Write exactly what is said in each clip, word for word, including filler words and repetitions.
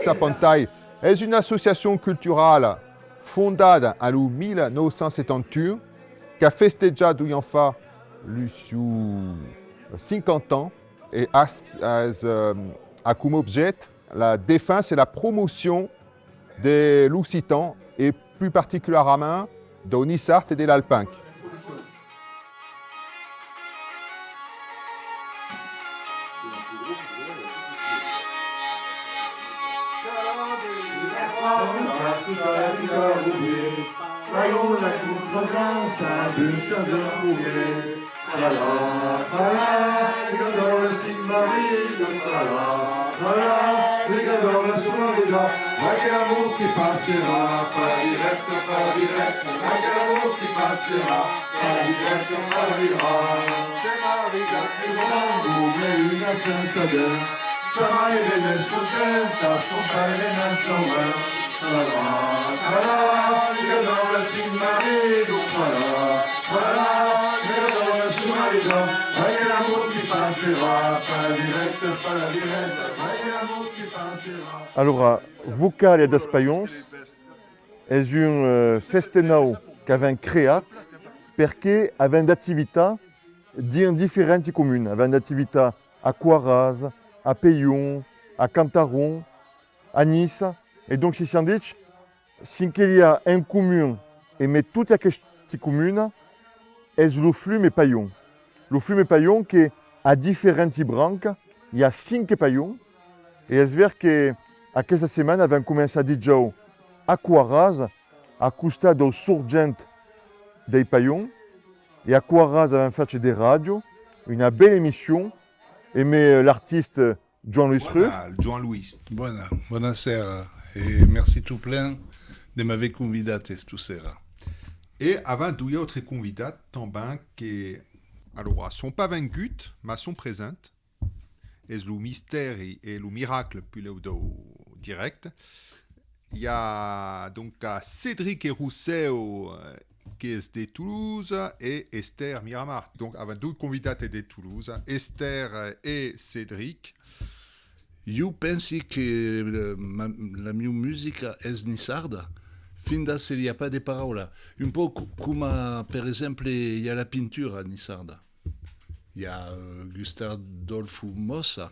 Niça Pantai es una associacion culturala fondada en lo mila nòu cents setanta un, qu'a festejat doian fa los sieus cinquanta ans e as, as, eh, a coma objècte la defensa e la promocion de l'occitan e plus particularament dau niçard e de l'alpenc. Alora, Vocàlia das Palhons es un, eh, festenau qu'avèm creat perque avèm d'activitats dins diferenti comunas. Avèm d'activitats a Coarasa, a Pelhon, a Cantaron, a Niça. E donc si siam dich, cen que li a en comun emé toti aquesti comunas es lo Flume Palhon. Lo Flume Palhon que a diferenti brancas, i a cinc palhons, e es ver que aquesta setmana avèm començat dijòu a Coarasa, a costat dau sorgent dei Palhons, e a Coarasa avèm fach de ràdio, una bèla emission, emé l'artista Joan Loís Ruff. Bona, Joan Loís. Bona, bona sera, e merci tot plen de m'aver convidat esta sera. E avèm doi autres convidats tanben que, alora, son pas venguts, mas son presents. Es lo mistèri e lo miracle, puslèu, dau dirècte. I a, donc, a Cédric e Rousseau, eh, qu'es de Tolosa, e Esther Miramar. Donc, avèm doi convidats de Tolosa, Esther e Cédric. Ieu pensi que, eh, ma, la mieu musica es niçarda, finda se li a pas de paraula. Un pauc co-, coma, per exemple, i a la pintura niçarda. I a, eh, Gustave Dolfo Mossa,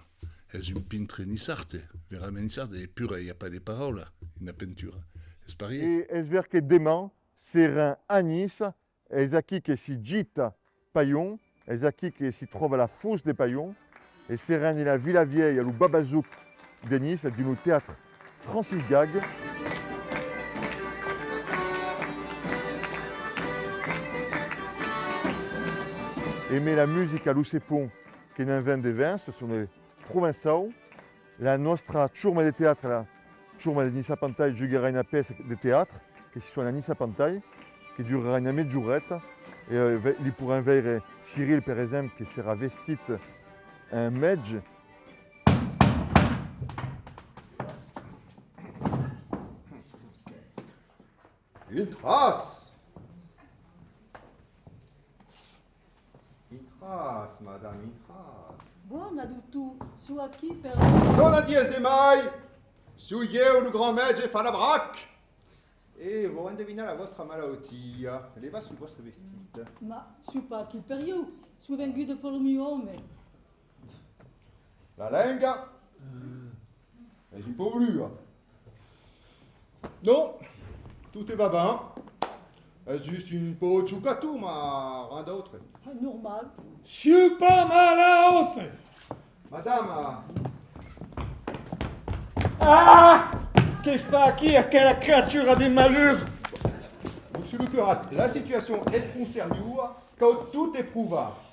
es un pintre niçard, verament niçard, e pura i a pas de paraula, una pintura. Es parier. E es ver que deman serem a Niça, es aquí que si gita Palhon, es aquí que si tròba la fos de Palhon, e serem dins la Vila Vièlha, lo Babazouk de Niça, dins lo teatre Francis Gag. Emé la musica, lo cepon que ne'n ven de Vence, son de provençau. La nòstra chorma de teatre, la chorma de Niça Pantai, jugarà una pèça de teatre que si sona Niça Pantai, que durarà una mejoreta, e, eh, ve-, li porem veire Cyril, per exemple, que serà vestit en mètge. Intratz! Intratz, madama, intratz. Bona, doctor, siáu aquí per... Dona dies de mai! Siáu ieu, lo grand mètge Falabrac! E vau endevinar la vòstra malautia. Levatz lo vòstre vestit. Ma, siáu pas aquí per ieu, siáu venguda per lo mieu òme. La lenga es un pauc blua. Non, tot va ben. Es just un pauc chocaton, ma ren d'autre. Ah, normal. Siáu pas malaut! Madama! Ah! Que fa aquí aquela creatura de malur? Monsieur lo curat, la situacion es pron seriosa, cau tot esprovar.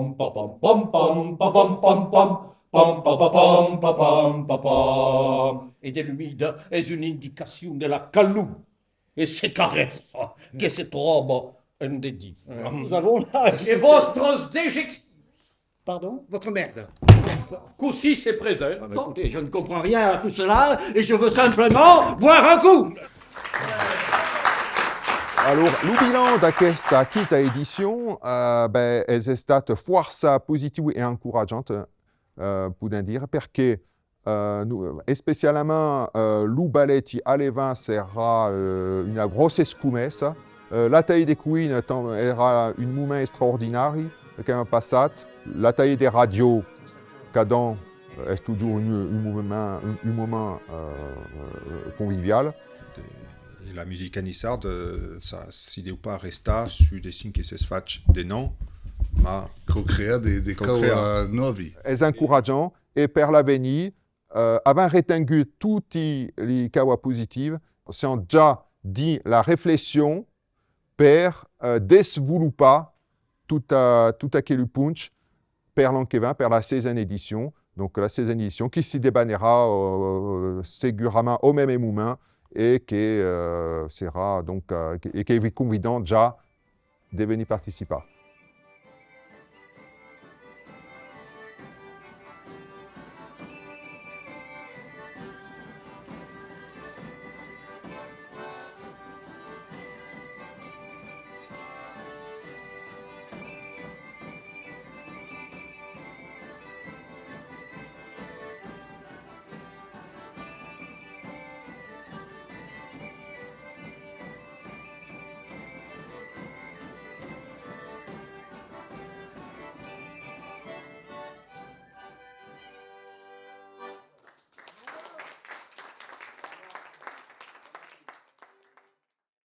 pam, pa pam, pam, pam, pa pam, pam, pam, pam, pa pa pam, pa pam, pa pam. E de l'umida es una indicacion de la calor e secaressa que se tròba en dedins. Nous avons là... E vòstras dejeccions. Pardon ? Votre merde. Cossí se presenta? Ah, mais écoutez, je ne comprends rien à tout cela et je veux simplement boire un coup. Alors, lo bilan d'aquesta quinta edicion, eh, ben, es estat fòrça positiu e encoratjant, eh, podèm dire, perque, eh, no-, especialament, eh, lo balèti a l'Avent serà, eh, una gròssa escomesa. Eh, l'atalhier de coïna tam-, èra un moment extraordinari qu'avèm passat. L'atalhier de ràdio, cada an, eh, es totjorn un, un moment, un, un moment, eh, convivial. E la musica niçarda, eh, ça, si deu pas restar sus de cen que s'es fach de nòu, ma... Cau crear de, de cau caua, crear, eh, nòvi. Es encoratjant e per l'avenir, eh, avèm retengut toti li caua positivas, siam ja dins la reflexion per, eh, desvolopar tot, eh, tot aquelu ponch per l'an que ven, per la sesena edicion. Donc la sesena edicion qui si debanarà, eh, segurament au meme moment e que, eh, serà, donc, eh, que, e que vi convidam ja de venir participar.